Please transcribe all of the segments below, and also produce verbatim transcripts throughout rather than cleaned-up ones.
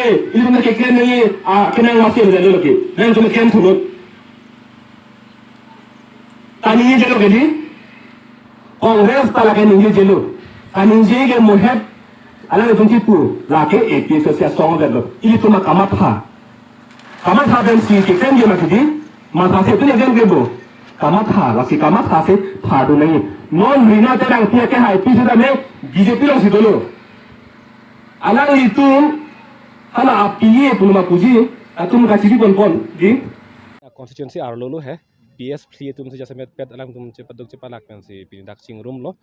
Ilitum keklem nangji, ah, kenang masi lo jalo ke. Nangtum klem thunot. Ta ningjelo ke di. Congress ta lake ningjelo. Ta ningje ke mohet. Alanglitum kipu. Lake A P H L C asong jalo. Ilitum kamatha. Kamatha pensi keklemji ma ke di. Matha si pine jen ke bo. Kamatha. Lasi kamatha si phadu nangji. Non Rina Terang tiya ke hai pi sitame B J P alongsi dolo. Alanglitum hala api ye punuma puji, atum kachiri ponpon, di. Constituency arlo lo he, P S three atum si jasemet pet alangtum chepaduk chepalak pensi pini dak chingrumlo,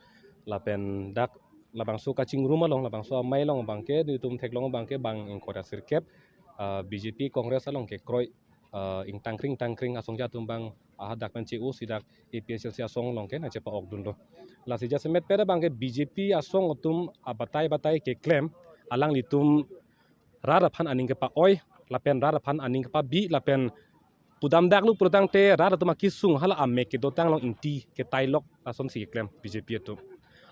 lapen dak labangso kachingrum along, labangso amei along abangke, nelitum theklong abangke bang ingkoi ra sirkep, ah, B J P Congress along kekroi, ah, ingtangkring tangkring asong atum abang ahadak pen che-o si dak A P H L C asong along ke nangchepa-okdunlo. Lasi jasemet pet abangke B J P asong atum abatai batai keklem alanglitum rat aphan aning kepa-oi lapen rat aphan aning kepabi lapen pudamdaklo pulotangte rat atum akisung hala amek kedotang along ingti ketailok lasonsi keklem B J P atum.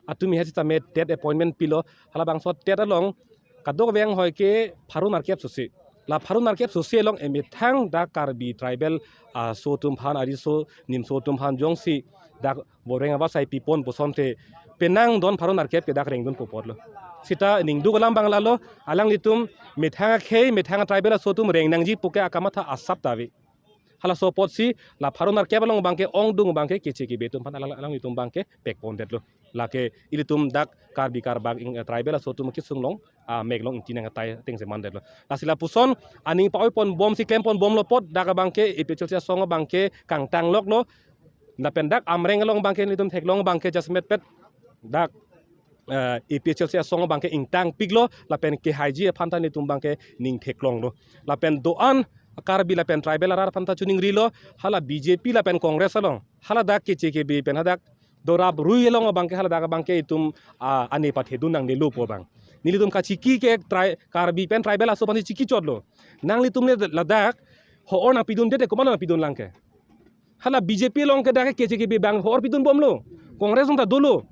Atum ihet sitame TET appointment pilo, halabangso TET along kadokave anghoi ke pharo nerkep sose. La pharo nerkep sose along emethang dak Karbi tribal aso atum aphan, ariso nimso atum aphan jongsi dak boreng abasai pipon pusonte penang don pharo nerkep ke dak rengdunpo apotlo. Sita ningduk alam abang lalo, alanglitum methang akhei, methang tribal aso atum reng nangji pu ke akamatha asap ta ave. Halaso apotsi la pharo nerkep along abangke ongdung abangke keche kebe atum aphan alang, alanglitum abangke pekpondetlo. Lake ilitum dak Karbi Karbak ing, eh, tribal aso atum akisung along, ah, mek along ingti nangtai atengsi mandetlo. Lasi lapuson aning pa-oi ponbomsi klem ponbomlo apot dak abangke A P H L C asong abangke kangtangloklo. Lapen dak Amreng along abangke nelitum theklong abangke jasemet pet dak, eh, A P H L C asong abangke ingtangpiklo lapen kehaiji aphan ta nelitum abangke ning theklonglo. Lapen do-an Karbi lapen tribal arat aphan ta chiningrilo, hala B J P lapen Congress along, hala dak keche kebe pen hadak dorap rui along abangke hala dak abangke itum, ah, ane pathedun nangnelo pu abang. Nelitum kachiki ke tri-, Karbi pen tribal aso aphan chiki chotlo. Nanglitum le ladak ho-or nangpidunde te komatlo nangpidun lang ke. Hala B J P along ke dak keche kebe abang ho-or pidunbomlo. Congress along ta dolo.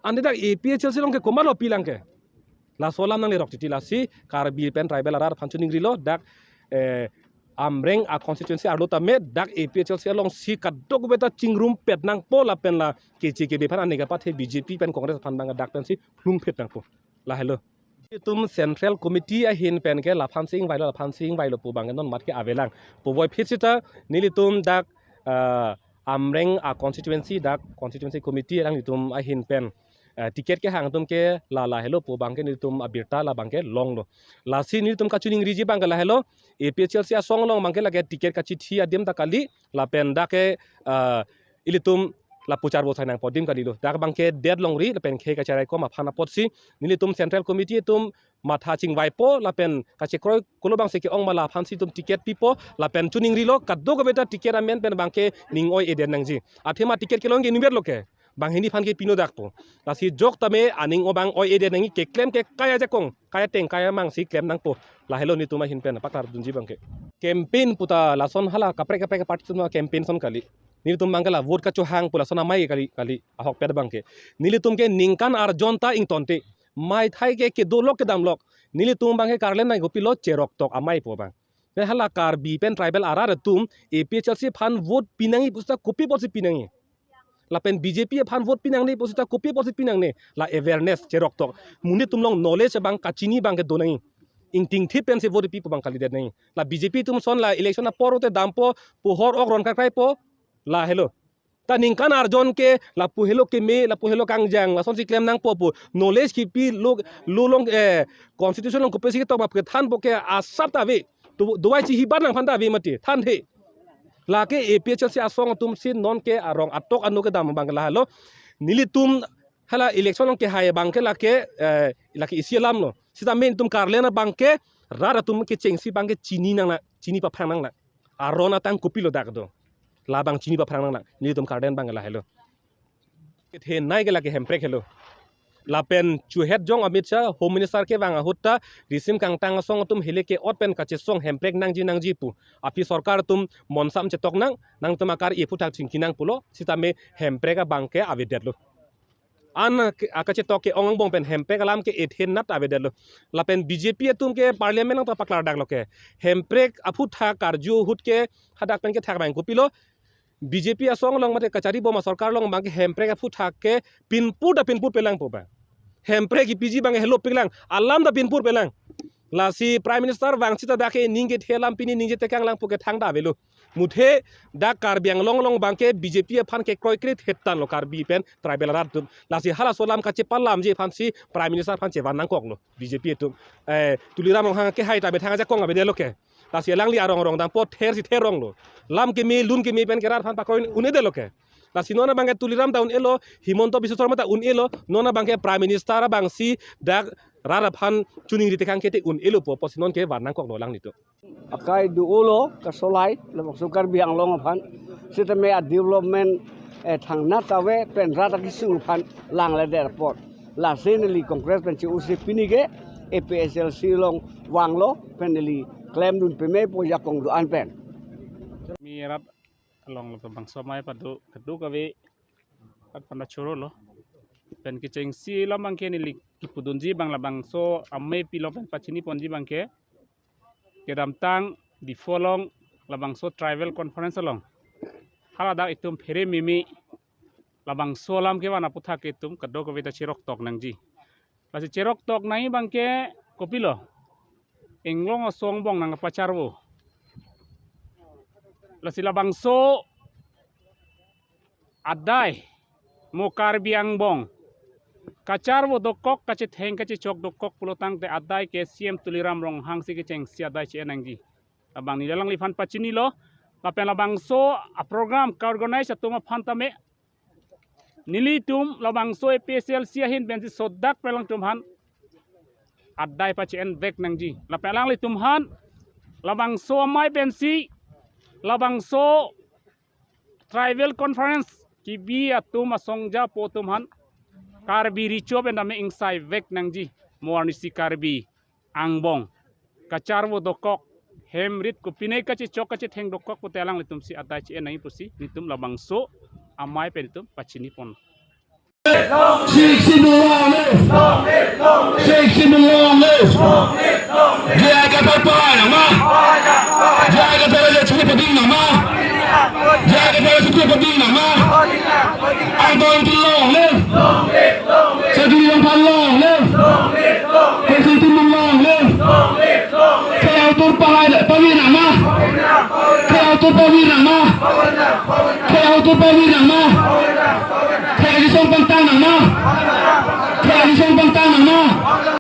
Ante dak A P H L C along ke komatlo pi lang ke. Laso alam nanglerok titi lasi Karbi pen tribal arat aphan chiningrilo dak, eh, Amreng a constituency arlo tame dak A P H L C alongsi kadokave ta chingrumpet nangpo lapen la keche kebe aphan aning kepathe B J P pen Congress aphan abang dak pensi hlumphet nangpo. Lahelo. Itum Central Committee ahin pen ke laphansi ingvailo, laphansi ingvailo pu abang non mat ke avelang. Puvoiphit sita nelitum dak, ah, Amreng a constituency dak constituency committee alanglitum ahin pen, eh, ticket kehang atum ke la lahelo pu abangke nelitum abirta labangke longlo. Lasi nelitum kachiningriji abangke lahelo, A P H L C asong along abangke lake ticket kachithi adim ta kali, lapen dak ke, eh, ilitum lapu charbosai nangpo adim kalilo. Dak abangke det longri lapen khei kacheraikom aphan apotsi nelitum Central Committee atum matha chingvaipo lapen kachekroi kolo abangsi ke-ong ma laphansi itum ticket pipo lapen chiningrilo kadokave ta ticket amen pen abangke ning oi-edet nangji. Athema ticket kelong ke inutvetlo ke. Banghini aphan ke pino dakpo. Lasi jok tame aning abang oi-edet nangji, keklem ke kai ajakong, kai ateng, kai amangsi klem nangpo. Lahelo nelitum ahin pen paklardunji abangke. Campaign puta lason hala kaprek kaprek party atum campaign ason kali. Nelitum abangke la vote kachohang pu lason amei kali, kali ahokpet abangke. Nelitum ke ningkan arjon ta ingtonte. Maithai ke kedolok kedamlok. Nelitum abangke karlen nang kopilo cheroktok amei pu abang. Te hala Karbi pen tribal arat atum A P H L C aphan vote pinangji pu seta kopi apotsi pinangji. Lapen B J P aphan vote pinangne pu seta kopi apotsi pinangne. La awareness cheroktok. Monit atum along knowledge abang kachini abangke donangji. Ingtingthip pensi vote pi pu abang kalidet nangji. La B J P atum ason la election apor te dampo, pu hor ok ron kakraipo. Lahelo. Ta ningkan arjon ke lapu helo keme, lapu helo kangjang, lasonsi klem nangpo pu. Knowledge kipi lo, lo along, eh, constitution along kopisi ketok ma kethanpo ke asap ta ave. Tu, dovai chihibat nangphan ta ave mati, thanthe. Lake A P H L C asong atumsi non ke arong atok ano kedam abangke lahelo. Nelitum hala election along kehai abangke lake, eh, lake isi alamlo. Sitame nelitum karlen abangke rat atum kechengsi abangke chini nangnang, chini paphrang nangnang. Aron atang kopilo dak do. Labang chini paphrang nangnang. Nelitum karlen abangke lahelo. Kethenei ke lake Hemprek helo. Lapen chuhet jong Amit Shah, Home Minister kevang ahut ta risim kangtang asong atum hele ke-ot pen kachesong Hemprek nangji nangji pu. Aphi sorkar atum monsam chetok nang, nangtum akar iphuthak chingki nang pulo, sitame Hemprek abangke avedetlo. An ke, akachetok ke-ong angbong pen hemprek alam ke ethen nat avedetlo. Lapen B J P atum ke parliament along ta paklardaklo ke. Hemprek aphuthak karju ahut ke hadak pen kethak abang kopilo. B J P asong along mate kachari bom asorkar along abang ke hemprek aphuthak ke pinpur ta pinpur pelang po ba. Hemprek kipiji abang ke helopiklang, alam ta pinpur pelang. Lasi Prime Minister vangsi ta dak ke ningje the alam pini ningje tekanglang pu ke thangta avelo. Muthe dak Karbi Anglong along abang ke B J P aphan kekroikre thetan lo Karbi pen tribal arat atum. Lasi halaso alam kachepalamji aphansi Prime Minister aphan chevan nangkoklo B J P atum. Eh, Tuliram Ronghang ke hai ta methang ajakong avedetlo ke. Lasi alangli arong rong dam po ther si ther ronglo. Lam keme lun keme pen ke rat aphan pakroi un-edetlo ke. Lasi non abang ke Tuliram ta un-elo, Himanta Biswa Sarma ta un-elo, non abang ke Prime Minister abangsi dak rat aphan chuningri tekang ke te un-elo po, pusi non ke van nangkoklo alanglitum. Akai do-olo kasolai labangso Karbi Anglong aphan. Sitame a-development, eh, thangnat ave pen rat akesung aphan langledet apot. Lasi neli Congress pen che-osi pini ke A P H L C along vanglo pen neli klemdun peme po ajakong do-an pen. Mi rat along labangso amei pado kedo kave rat aphan ta chorolo. Pen kechengsi alam abang ke neli kipudunji abang labangso amei pilo pen pachiniponji abang ke kedamtang Diphu along labangso tribal conference along haladak itum phere mimi labangso alam kevan aphuthak ke itum kadokave ta cheroktok nangji. Lasi cheroktok nangji abang ke kopilo? Inglong aso angbong nangpacharvo. Lasi labangso adai mo Karbi angbong kacharvo dokok, kachetheng kachechok dokok pulotangte adai ke C M Tuliram Ronghang si kechengsi adai che-en nangji. Labang neli alangliphan pachinilo, lapen labangso a-program ka-organize atum aphan tame nelitum labangso A P H L C ahin pensi sodak pen alangtum aphan adai pache-en vek nangji. Lapen alanglitum aphan labangso amei pensi labangso tribal conference kebi atum asong aja apo atum aphan Karbi Recho pen tame ingsai vek nangji. Mo arnisi Karbi angbong kacharvo dokok, hem rit kopine kachechok kachetheng dokok pute alanglitumsi adai che-en nangji pusi nelitum labangso amei pen nelitum pachinipon. Sixth Schedule long live! Sixth Schedule long live! J I Kathar pahai nangma! J I Kathar ajakong pading nangma! J I Kathar ajakong pading nangma! Angtong Ingti long live! Sadi Yongphan long live! Hemsing Timung long live! Khei autur pahai pavir nangma! Khei autur pavir nangma! Khei autur pavir nangma! Khei kachisong pangtang nangma! Khei kachisong pangtang nangma!